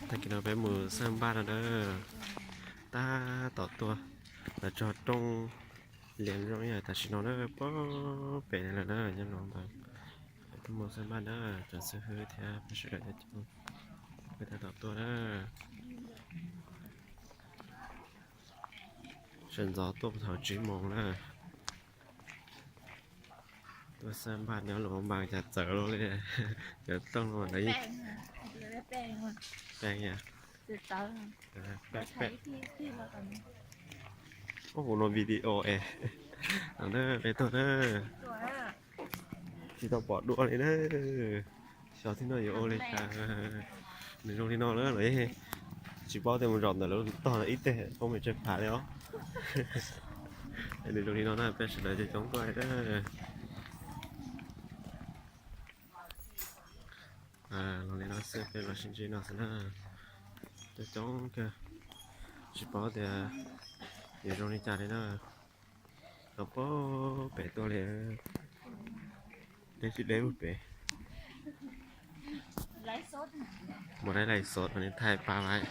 Tag kis no peb mus xaj npaj no na, tab tom tuaj los txog rooj Lias Zoo ib yam tam sim no na, pem lawm na nyob Luam Npas. Tuaj mus xaj npaj na, tsoom xib hwb thiab peb sawv daws cov coob, peb tab tom tuaj na. Sawv ntxov tuaj thaum tsib moos na. Tuaj xaj npaj nyob Luam Npas cas txawv luaj li, cov rooj no mas lawv yeej peem, peem, ub, kuv no video es, no na peb tuaj na. Tsis tau pom dua li na. Xyov thib no yuav ua li cas. Nws zoo li no na, lawv tsis paub tias mus zaum ntawm lawv tog ntawd ib teg poob pes tsawg phav li os. Nws zoo li no na, peb sawv daws coob coob tuaj na. Los li no xwb, peb los sib ntsib no xwb na. Coob coob kawg, tsis paub tias yuav zoo li cas li na. Los pem tuaj li, deb tsis deb lub pem. Mus laij laij xov mas nws thaij pab laij.